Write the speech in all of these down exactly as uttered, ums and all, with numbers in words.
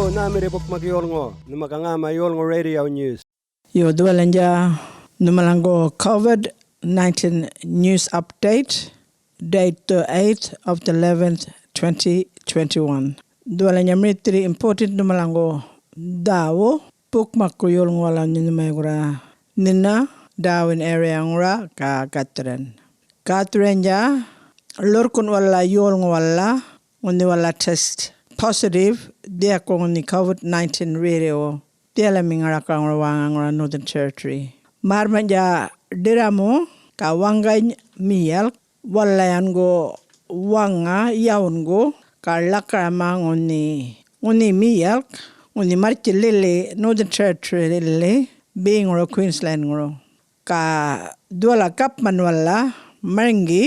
Nhämirri bukmak yolŋu, nhuma ga ŋäma yolŋu radio news. Yo, dhuwalanya nhumalaŋgu COVID nineteen news update, date the eighth of the eleventh, twenty twenty-one. Dhuwalanya mirithirri important nhumalaŋgu dhäwu bukmakku yolŋu walany nhumay gurra nhina Darwin area ŋura ga Catherine. Catherine-dja ḻurrkun wala yolŋu wala ŋunhi wala test positive dhiyaku ŋunhi COVID nineteen ririwu. Dhiyalami ŋarakaŋur wäŋa ŋura Northern Territory. Märrmanydja ḏirramu ga waŋgany miyalk, wala yan gu waŋa yawungu, ga ḻakarama ŋunhi, ŋunhi miyalk, ŋunhi marrtji lili Northern Territory lili, beŋuru Queensland-ŋuru. Ga dhuwala gapman wala marŋgi,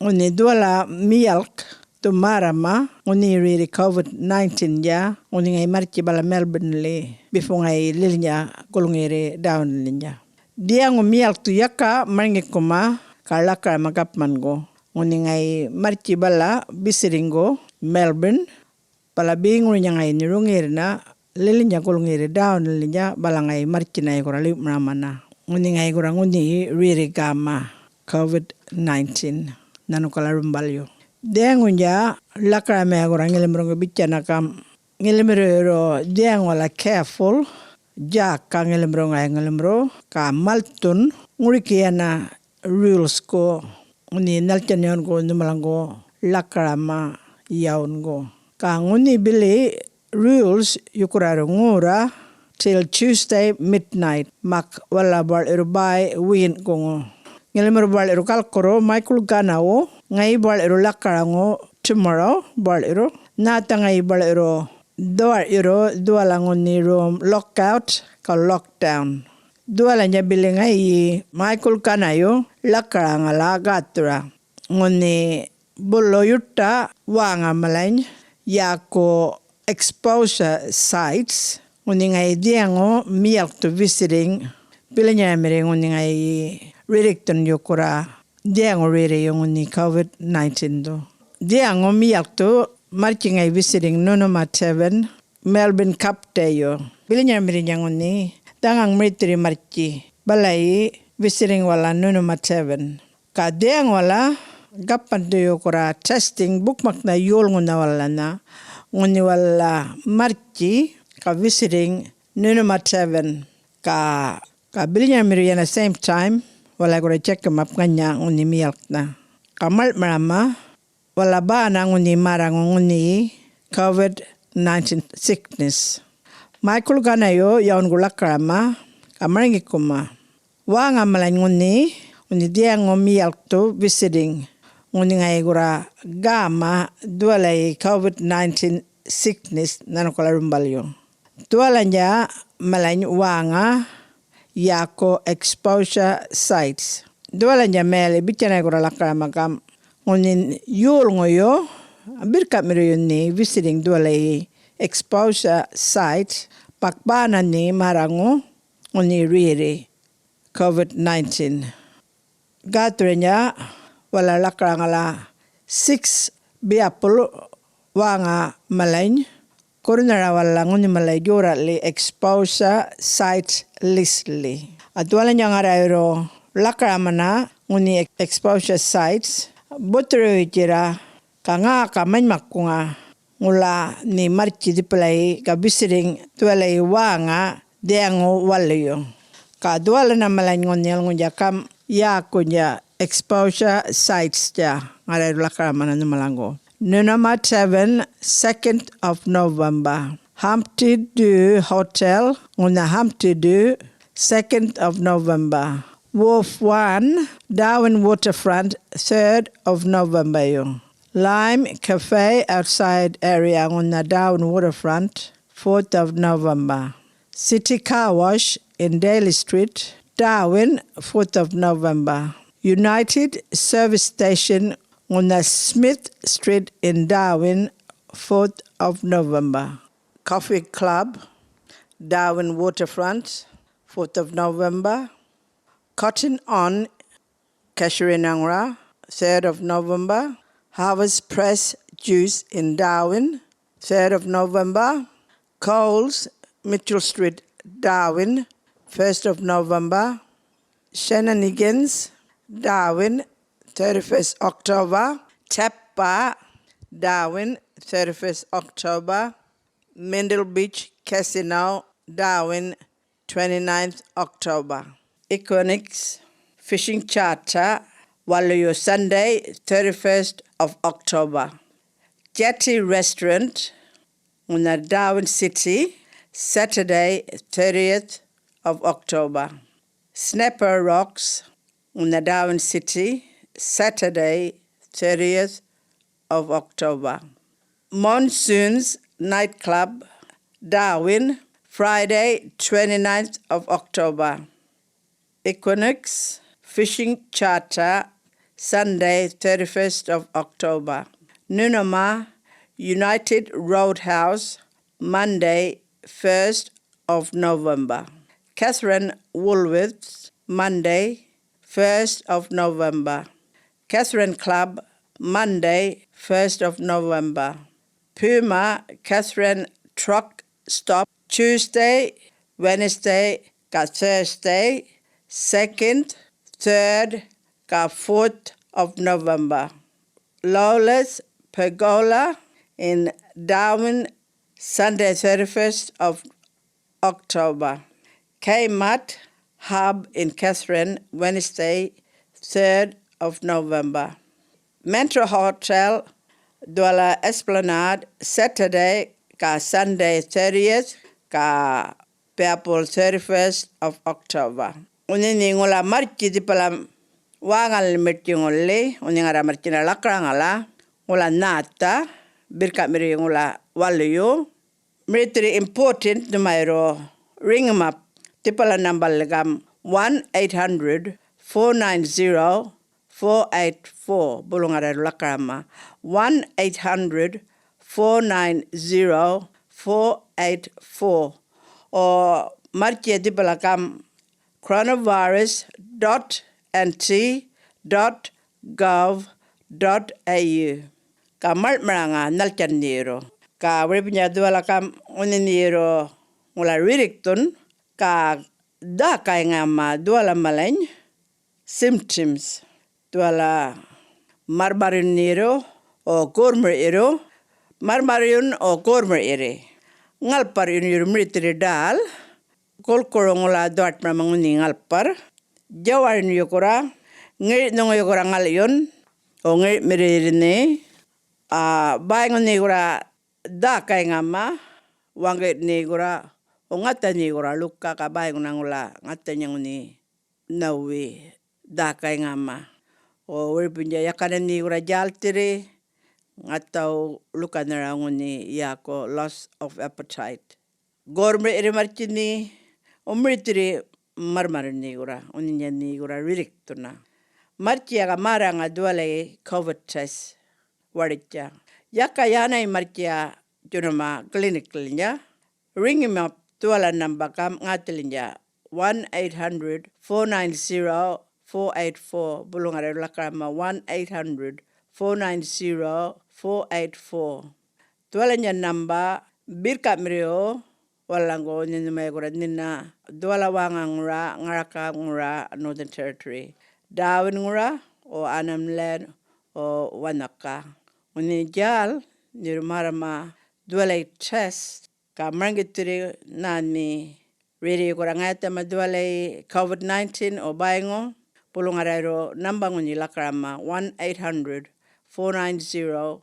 ŋunhi dhuwala miyalk dhu märrama ŋunhi riri COVID nineteen-dja, ŋunhi ŋayi marrtji bala Melbourne-li, before ŋayi lilnydja gulŋirri Darwin-linyidja. Dhiyaŋu miyalk dhu yaka marŋgikuma ga ḻakarama gapmangu, ŋunhi ŋayi marrtji bala bisirriŋgu Melbourne, bala beŋuruynydja ŋayi nhi ruŋirrina lilnydja gulŋirri Darwin-linyidja, bala ŋayi marrtjinayigurra lim'maramana, ŋunhi ŋayigurra ŋunhi riri gäma COVID nineteen nhanukala rumbalyu. Dhiyaŋuynydja ḻakaramaya gurra ŋilimirrŋgu bitjana gam, ŋilimirrŋgu yurru dhiyaŋu wala careful, djäka ŋilimirrŋgu ŋayi ŋilimirrŋgu, ga malthun ŋuriki yana rules-ku, ŋunhi nhaltjan yawungu nhumalaŋgu ḻakarama yawungu. Ga ŋunhi bili rules yukurrarru ŋorra till Tuesday midnight, mak wala baḻiru bäy wiyin'kuŋu. Ŋilimirrŋgu baḻiru galkurru Michael Ganawu, ŋayi baḻiru ḻakaraŋu tomorrow baḻiru, nhätha ŋayi baḻiru dhuwar' yurru dhuwala ŋunhi rom lockout ga lockdown. Dhuwalanya bili ŋayi Michael Ganayu ḻakaraŋala gäthura, ŋunhi bulu yuṯa wäŋa malany yäku exposure sites, ŋunhi ŋayi dhiyaŋu miyalkthu bisirriŋ, bilanyaramirri ŋunhi ŋayi rirrikthun yukurra dhiyaŋu ririyu ŋunhi COVID nineteen-dhu. Dhiyaŋu miyalkthu marrtji ŋayi bisirriŋ Nunuma Tavern, Melbourne Cup Day-yu. Bilanyaramirriny'tja ŋunhi dhaŋaŋ mirithirri marrtji, balayi bisirriŋ wala Nunuma Tavern. Ga dhiyaŋu wala gapman dhu yukurra testing bukmaknha yolŋunha walanha, ŋunhi wala marrtji ga bisirriŋ Nunuma Tavern. Ga, ga bilanyaramirri yana same time, wala gurra djäkimap ŋanya ŋunhi miyalknha. Ga maḻŋ'marama, wala bäna ŋunhi märraŋu ŋunhi COVID nineteen sickness. Michael Ganayu yawungu ḻakarama, ga marŋgikuma. Wäŋa malany ŋunhi, ŋunhi dhiyaŋu miyalkthu bisirriŋ, ŋunhi ŋayi gurra gäma dhuwalayi COVID nineteen sickness nhanukala rumbalyu. Dhuwalanya malany wäŋa yäku exposure sites. Dhuwalanya mayali bitjanaya gurra ḻakarama gam, ŋunhi yolŋuyu birrka'mirriyu nhi bisirriŋ dhuwalayi exposure site, mak bäna nhi märraŋu ŋunhi riri COVID nineteen. Gäthuranya wala ḻakaraŋala six biyapul wäŋa malany gurnhara wala ŋunhi malay djorra'li exposure site list-li. Ga dhuwalanya ŋarra yurru ḻakaramana ŋunhi ex-, exposure sites, buthuruyutjirra ga ŋäka manymakkuŋa, ŋula nhi marrtji dhipalayi ga bisirriŋ dhuwalayi wäŋa dhiyaŋu waluyu. Ga dhuwalana malany ŋunhi yalŋuynydja gam yäkunydja exposure sites-dja, ŋarra yurru ḻakaramana nhumalaŋgu. Nunuma Tavern, second of November. Humpty Doo Hotel, ŋunha Humpty Doo, second of November. Wharf One, Darwin Waterfront, third of November-yu. Lime Cafe outside area ŋunha Darwin Waterfront, fourth of November. City Car Wash in Daly Street, Darwin, fourth of November. United Service Station ŋunha Smith Street in Darwin, fourth of November. Coffee Club, Darwin Waterfront, fourth of November. Cotton On, Casuarina ŋura, third of November. Harvest Press Juice in Darwin, third of November. Coles, Mitchell Street, Darwin, first of November. Shenanigans, Darwin, thirty-first October. Tappa, Darwin, thirty-first October. Myrtle Beach Casino, Darwin, twenty-ninth October. Equinix Fishing Charter, Waluyu, Sunday, thirty-first of October. Jetty Restaurant, ŋunha Darwin City, Saturday, thirtieth of October. Snapper Rocks, ŋunha Darwin City, Saturday, thirtieth of October. Monsoons Nightclub, Darwin, Friday, twenty-ninth of October. Equinox Fishing Charter, Sunday, thirty-first of October. Nunoma United Roadhouse, Monday, first of November. Catherine Woolworths, Monday, first of November. Catherine Club, Monday, first of November. Puma Catherine Truck Stop, Tuesday, Wednesday, ka Thursday, second, third, ka fourth of November. Lawless Pergola in Darwin, Sunday, thirty-first of October. Kmart Hub in Catherine, Wednesday, third of November. Metro Hotel, Duwala Esplanade, Saturday ka Sunday, thirtieth ka biyapul thirty-first of October. Ŋunhi nhi ŋula marrtji dhipala wäŋalil mirrtji ŋuli, ŋunhi ŋarra marrtjina lakaraŋala, ŋula nhätha, birrka'mirri ŋula waluyu, mirithirri important nhuma yurru riŋimap dhipala nambalil gam, one eight hundred, four nine zero, four eight four, bulu ŋarra yurru lakarama, one eight hundred, four nine zero, four eight four. O marrtjiya dhipala gam, coronavirus dot N T dot gov dot A U. Ga maḻŋ'maraŋa nhaltjan nhi yurru. Ga wiripuynydja dhuwala gam ŋunhi nhi yurru ŋula rirrikthun, ga dhäkayŋama dhuwala malany symptoms. Dhuwala marrmarryun yurru, o gorrmir'yirru, marrmarryun o gorrmir'yirri. Ŋalparryun yurru mirithirri ḏäl, gulkuru ŋula dhuwatmaraŋa ŋunhi ŋalpar. Djawaryun yukura, ŋir'nhuŋu yukura ŋal'yun, o ŋir'mirrirri nhi, a, bäy ŋunhi gurra dhäkayŋama, waŋgirr nhi gurra, o ŋatha nhi gurra ḻuka, ga bäy ŋunha ŋula ŋathanya ŋunhi nhawuy dhäkayŋama. O wiripuynydja yakana nhi gurra djälthirri, ŋathaw ḻukanharaw ŋunhi yäku loss of appetite. Gorrmir'yirri marrtji nhi, o mirithirri marrmarryun nhi gurra, ŋunhinydja nhi gurra rirrikthuna. Marrtjiya ga märraŋa dhuwalayi covid test waritja. Yaka yänay marrtjiya djunuma clinicalnydja, riŋimap dhuwala namba gam ŋäthilnydja, one eight hundred, four nine zero, four eight four, bulu ŋarra yurru lakarama, one eight hundred, four nine zero, four eight four. Dhuwalanya namba birrka'mirriw walalaŋgu ŋunhi nhumay gurra nhina dhuwala wäŋa ŋura, ŋaraka ŋura, Northern Territory, Darwin ŋura, o Arnhem Land, o Wanaka. Ŋunhi djäl nhi yurru märrama dhuwalay test, ga marŋgithirri nhänhi rerri gurra ŋayathama dhuwalay covid nineteen o bäyŋu, bulu ŋarra yurru namba ŋunhi lakarama, one eight hundred, four nine zero,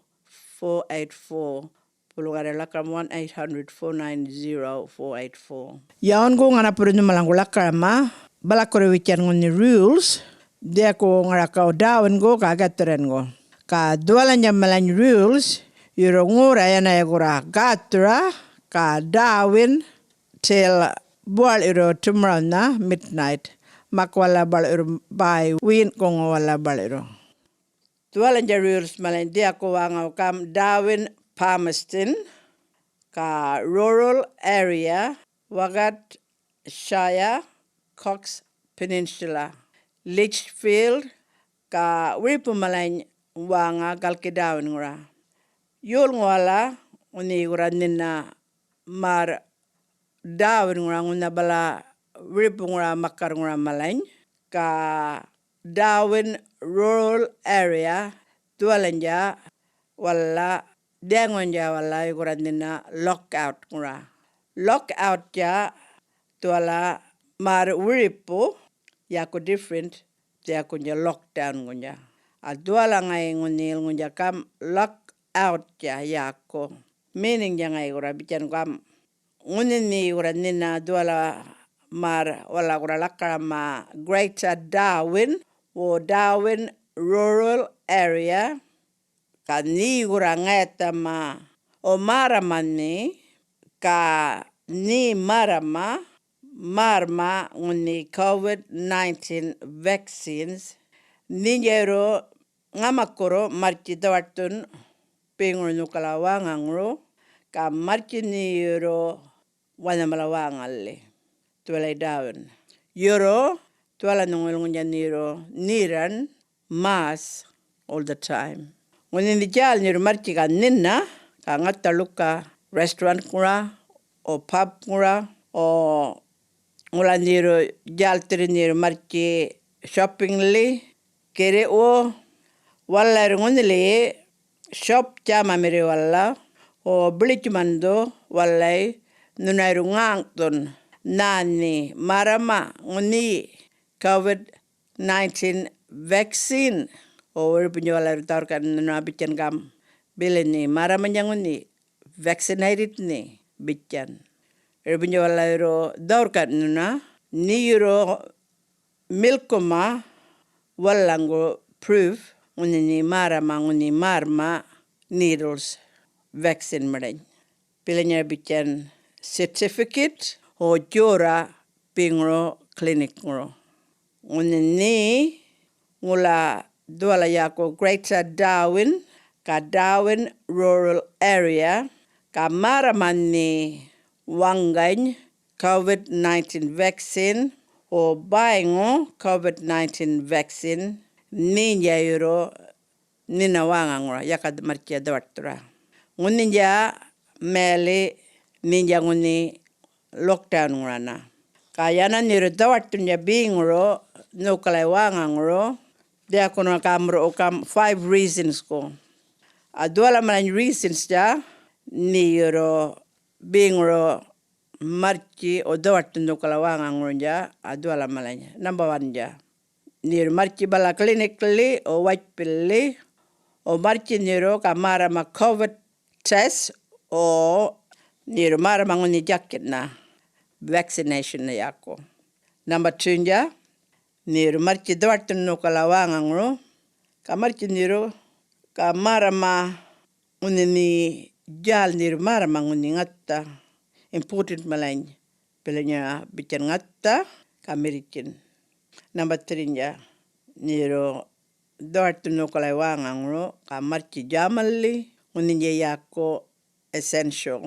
four eight four. Bulu ŋarra lakaram one eight hundred, four nine zero, four eight four. Yawungu ŋanapurru nhumalaŋgu lakarama, bala gurra witjan ŋunhi rules, dhiyaku ŋarakaw Darwingu ga Catherine-gu. Ga dhuwalanya malany rules, yurru ŋurra yana yagurra gäthura, ga Darwin till buwaḻ'yurru tomorrow-nha midnight, mak wala baḻ'yurru bäy wiyin'kuŋu wala baḻ'yurru. Dhuwalanya rules malany dhiyaku wäŋaw gam Darwin, Palmerston, ga rural area, Waggatshire, Cox Peninsula, Lichfield, ga wiripu malany wäŋa galki Darwin-ŋura. Yolŋuwala ŋunhi gurra nhina märr Darwin-ŋura ŋunha bala wiripuŋura makarrŋura malany, ga Darwin rural area dhuwalany'tja wala, dhiyaŋuny'tja wala yurrkura nhina lockout-ŋura. Lockout-tja dhuwala märr wiripu, yäku different, dhiyakunydja lockdown-ŋunydja. A dhuwala ŋayi ŋunhi yolŋuynydja gamꞌ lockout-tja yäku. Meaning-dja ŋayi gurra bitjan gamꞌ. Ŋunhi nhe gurra nhina dhuwala märr wala gurra lakarama Greater Darwin, wo Darwin rural area, ga nhe gurra ŋayathama, o märrama nhe, ga nhe märrama, märrma ŋunhi covid nineteen vaccines, nhin'dja yurru ŋamakurru marrtji dhawaṯthun beŋuru nhukala wäŋaŋuru, ga marrtji nhe yurru wanhamala wäŋalli, dhuwalay Darwin. Yurru dhuwala nhuŋu yolŋuynydja nhe yurru nhirran mask all the time. Ŋunhi nhe djäl nhe yurru marrtji ga nhina, ga ŋatha ḻuka restaurant-ŋura, o pub-ŋura, o ŋula nhe yurru djälthirr nhe yurru marrtji shopping-li, girriꞌwu, wala yurru ŋunhiliyi shop djämamirri wala, o biḻitjmandu walay nhuna yurru ŋäŋꞌthun, nhä nhe märrama ŋunhi covid nineteen vaccine, o wiripuny wala yurru dhä-wirrkaꞌ nhuna bitjan gamꞌ, bili nhe märramandja ŋunhi, vaccinated nhe bitjan. Wiripuny wala yurru dhä-wirrkaꞌ nhuna, nhe yurru milkuma walalaŋgu proof ŋunhi nhe märrama ŋunhi märrma needles vaccine marany. Bilanyara bitjan certificate, o djorra beŋuru clinic-ŋuru. Ŋunhi nhe ŋula dhuwala yäku Greater Darwin, ga Darwin rural area, ga märrama nhe waŋgany covid nineteen vaccine, o bäyŋu covid nineteen vaccine, nhin'dja yurru nhina wäŋaŋura yaka marrtjiya dhawaṯthurra. Ŋunhin'dja mayali nhin'dja ŋunhi lockdown-ŋurana. Ga yana nhe yurru dhawaṯthundja beŋuru nhukalay wäŋaŋuru, dhiyakuna gamurru gamꞌ five reasons-ku. A dhuwala malany reasons-dja nhe yurru beŋuru marrtji o dhawaṯthun nhukala wäŋaŋurundja, a dhuwala malany. Number one-dja, nhe yurru marrtji bala clinic-li, o wajpilli, o marrtji nhe yurru ga märrama covid test, o nhe yurru märrama ŋunhi djakitna, vaccination-na yäku. Number two-ndja, nhe yurru marrtji dhawaṯthun nhukala wäŋaŋuru, ga marrtji nhe yurru ga märrama ŋunhi nhe djäl nhe yurru märrama ŋunhi ŋatha, important malany, bilanyara bitjan ŋatha, ga mirritjin. Number three-ndja, nhe yurru dhawaṯthun nhukalay wäŋaŋuru, ga marrtji djämalli, ŋunhin'dja yäku essential,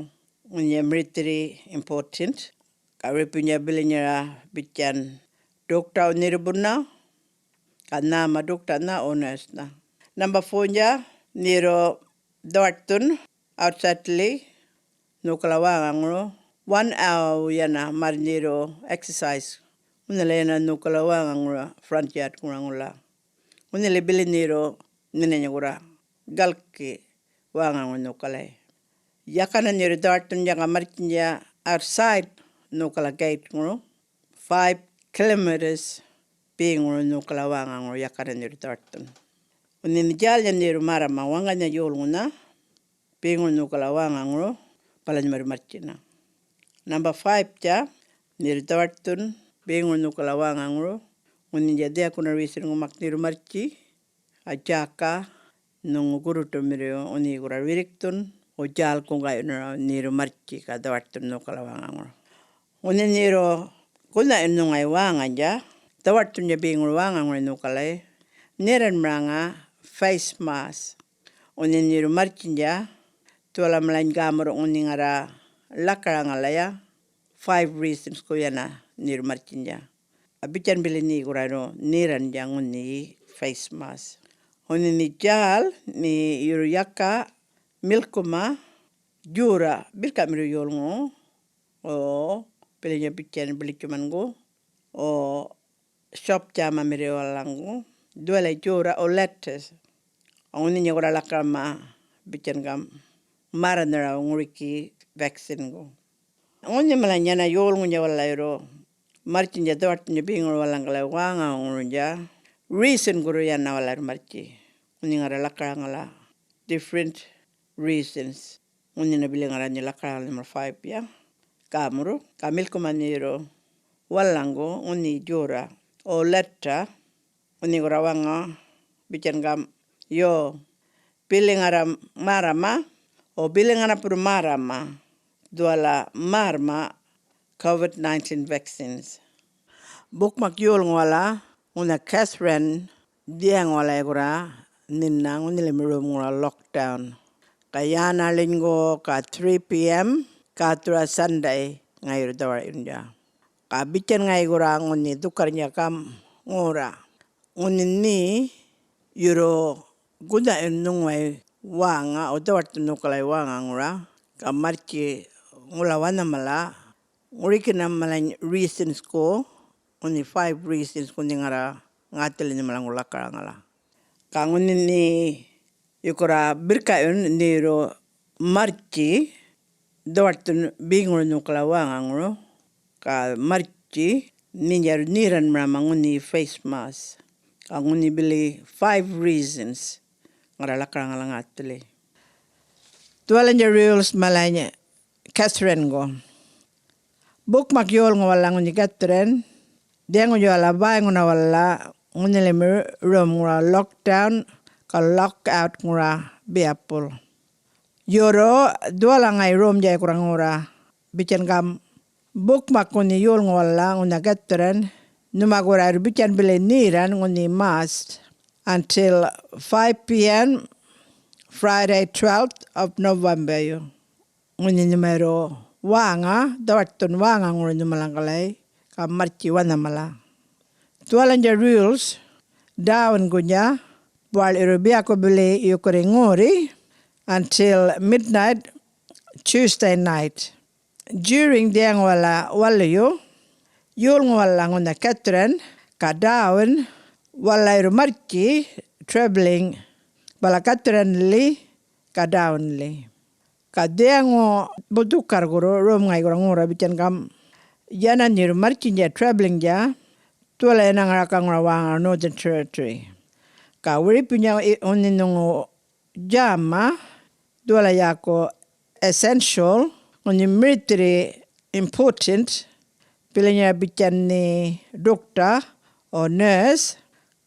ŋunhi mirrtjirri important, ga wiripuynydja bilanyara bitjan ḏuktaw nhirrpuna, ga nhäma ḏuktanha o nurse-nha. Number four-ndja, nhe yurru dhawaṯthun outside-li nhukala wäŋaŋuru, one hour yana marr nhe yurru exercise, ŋunhila yana nhukala wäŋaŋuru front yard-ŋura ŋula. Ŋunhili bili nhe yurru nhinany gurra galki wäŋaŋu nhukalay. Yakana nhe yurru dhawaṯthundja ga marrtjindja outside nhukala gate-ŋuru, five kilometres beŋuru nhukala wäŋaŋuru yakana nhe yurru dhawaṯthun. Ŋunhi nhe djälnha nhe yurru märrama waŋganynha yolŋunha beŋuru nhukala wäŋaŋuru, balany marr marrtjina. Number five-dja, nhe yurru dhawaṯthun beŋuru nhukala wäŋaŋuru, ŋunhindja dhiyakuna reason-ŋu mak nhe yurru marrtji, a djäka nhuŋu gurruṯumirriw ŋunhi gurra rirrikthun, o djäl guŋgayunaraw nhe yurru marrtji ga dhawaṯthun nhukala wäŋaŋuru. Ŋunhi nhe yurru gunha'yun nhuŋay wäŋanydja, dhawaṯthundja beŋuru wäŋaŋuruy nhukalay, nherranmaraŋa face mask. Ŋunhi nhe yurru marrtjindja, dhuwala malany gämurru ŋunhi ŋarra lakaraŋalaya, five reasons-ku yana nhe yurru marrtjindja. A bitjan bili nhe gurra yurru nherrandja ŋunhi face mask. Ŋunhi nhe djäl nhe yurru yaka milkuma, djorra birrka'mirriw yolŋu, o, bilanya bitjan bilitjumangu, o, shop djämamirriw walalaŋgu, dhuwalay djorra, o, lettuce. Ŋunhinya gurra lakarama bitjan gam' märr'nharaw ŋuriki vaccine-gu. Ŋunhi malany yana yolŋuny walalayrru marrtjiny'tja dhawaṯthun'tja beŋur walalaŋgalay wäŋaŋurunydja, reason-gurru yana walalayrru marrtji. Ŋunhi ŋarra lakaraŋala different reasons. Ŋunhina bili ŋarra nyi lakaraŋala number five, ya, gämurru, ga milkuma nhe yurru walalaŋgu ŋunhi djorra, o, latta, ŋunhi gurra waŋa bitjan gam', yo, bili ŋarra märrama, o, bili ŋanapurru märrama dhuwala märrma Covid nineteen vaccines. Bukmak yolŋuwala ŋunha Catherine dhiyaŋuwalay gurra nhina ŋunhilimi romŋura lockdown. Ga yäna lenygu ga three P M gäthura Sunday ŋayurr dhawar'yundja. Ga bitjan ŋayi gurra ŋunhi dhukarrnydja gam' ŋurra, ŋunhi nhe yurru gunha'yun nhuŋuway wäŋa, o, dhawaṯthun nhukalay wäŋaŋura, ga marrtji ŋula wanhamala ŋurikina malany reasons-ku, ŋunhi five reasons ŋunhi ŋarra ŋäthiliny malaŋgu lakaraŋala. Ga ŋunhi nhe yukurra birrka'yun nhe yurru marrtji dhawaṯthun beŋur nhukala wäŋaŋuru, ga marrtji nhinydja yurru nhirranmarama ŋunhi face mask. Ga ŋunhi bili five reasons ŋarra lakaraŋala ŋäthili. Dhuwalanya rules malany Catherine-gu. Bukmak yolŋuwala ŋunhi Catherine dhiyaŋunyuwala bäyŋunawala ŋunhilimi romŋura lockdown ga lockout-ŋura biyapul. Yurru dhuwala ŋayi romdjay gurra ŋurra bitjan gam', bukmak ŋunhi yolŋuwala ŋunha Catherine nhuma gurra yurru bitjan bili nhirran ŋunhi mask until five P M Friday twelfth of November-yu. Ŋunhi nhuma yurru wäŋa, dhawaṯthun wäŋaŋuru nhumalaŋgalay, ga marrtji wanhamala. Dhuwalanya rules, Darwin-gunydja, bal yurru biyaku bili yukurri ŋorri until midnight Tuesday night. During dhiyaŋuwala waluyu, yolŋuwala ŋunha Catherine ga Darwin, wala yurru marrtji travelling bala Catherine-li ga Darwin-li. Ga dhiyaŋu bu dhukarrgurru rom ŋayi gurra ŋurra bitjan gam', yana nhe yurru marrtjindja travelling-dja, dhuwala yana ŋarakaŋura wäŋa Northern Territory. Ga wiripuny ŋunhi nhuŋu djäma, dhuwala yäku essential, ŋunhi mirithirri important, bilanya bitjan nhe doctor or nurse,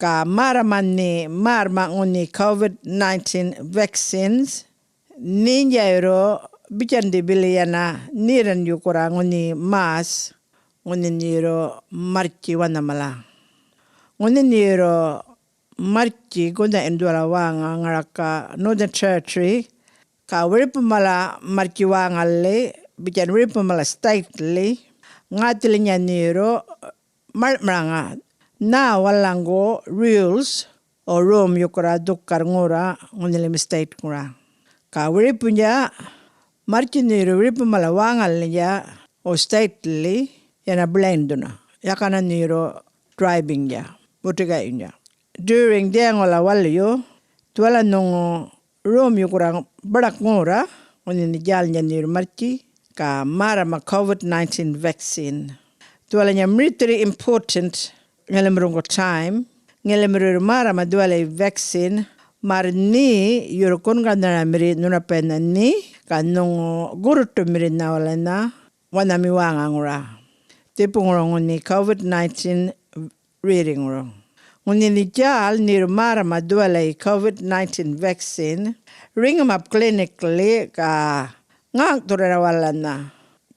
ga märrama nhe märrma ŋunhi Covid nineteen vaccines, nhinydja yurru bitjan dhi bili yana nhirran yukurra ŋunhi mask, ŋunhi nhe yurru marrtji wanhamala. Ŋunhi nhe yurru marrtji gunha'yun dhuwala wäŋa ŋaraka Northern Territory, ga wiripumala marrtji wäŋalli, bitjan wiripumala state-li, ŋäthilinya nhe yurru maḻŋ'maraŋa nhä walalaŋgu rules, o rom yukurra dhukarr ŋurra ŋunhilimi state-ŋura. Ga wiripuny-dja, marrtji nhe yurru wiripumala wäŋalilindja, o state-li, yana bilaynydhuna, yakana nhe yurru driving-dja, mutiga'yundja. During dhiyaŋuwala waluyu, dhuwala nhuŋu rom yukurra baḏak ŋurra, ŋunhi nhe djälnydja nhe yurru marrtji, ga märrama Covid nineteen vaccine. Dhuwalanya mirithirri important, ŋilimirruŋgu time, ŋilimirru yurru märrama dhuwalay vaccine, märr nhe yurru gungannharamirri nhunapayinha nhe, ga nhuŋu gurruṯumirri nhawalanha wanhami wäŋaŋura. Dhipuŋuru ŋunhi Covid nineteen rerriŋuru. Ŋunhi nhe djäl nhe yurru märrama dhuwalay Covid nineteen vaccine, riŋumap clinic-li ga ŋäŋ'thurrara walanha,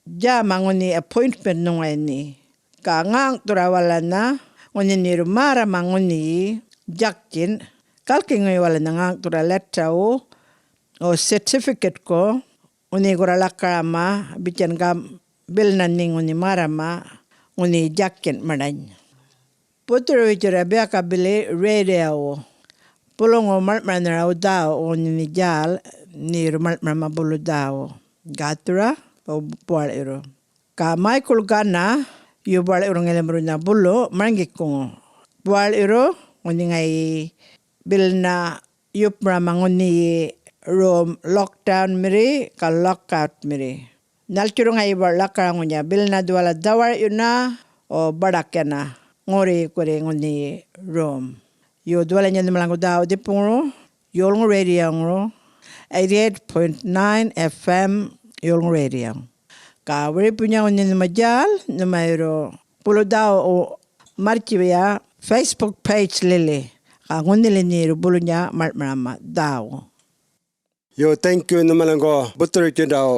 djäma ŋunhi appointment nhuŋuwaynhi. Ga ŋäŋ'thurra walanha ŋunhi nhe yurru märrama ŋunhiyi djakin, galkiŋuy walanha ŋäŋ'thurra letter-wu, o certificate-ku, ŋunhi gurra lakarama bitjan gam' bilina nhe ŋunhi märrama ŋunhi djakinmaṉany. Buthur'witjurra biyaka bili radio-wu, buluŋu maḻŋ'maranharaw dhäwuwu ŋunhi nhe djäl nhe yurru maḻŋ'marama bulu dhäwu. Gathura, o, Buwaḻiru. Ga Michael Gana, yu Buwaḻiru ŋilimirunha bulu marŋgikuŋu. Buwaḻiru ŋunhi ŋayi bilna yupmaraŋa ŋunhi rom lockdown mirri ga lockout mirri. Nhaltjurr ŋayi Buwaḻiru lakaraŋunya bilna dhuwala dhawar'yuna, o, baḏak yana ŋurri gurri ŋunhi rom. Yo, dhuwalanya nhumalaŋgu dhäwu-dhipuŋuru, Yolŋu Radio-ŋuru, eighty-eight point nine F M, Yolŋu Radio. Ga wiripunya ŋunhi nhuma djäl, nhuma yurru bulu dhäwu marrtjiwuya Facebook page lili, ga ŋunhili nhe yurru bulunya maḻŋ'marama dhäwu. Yo, thank you nhumalaŋgu buthurutjundawu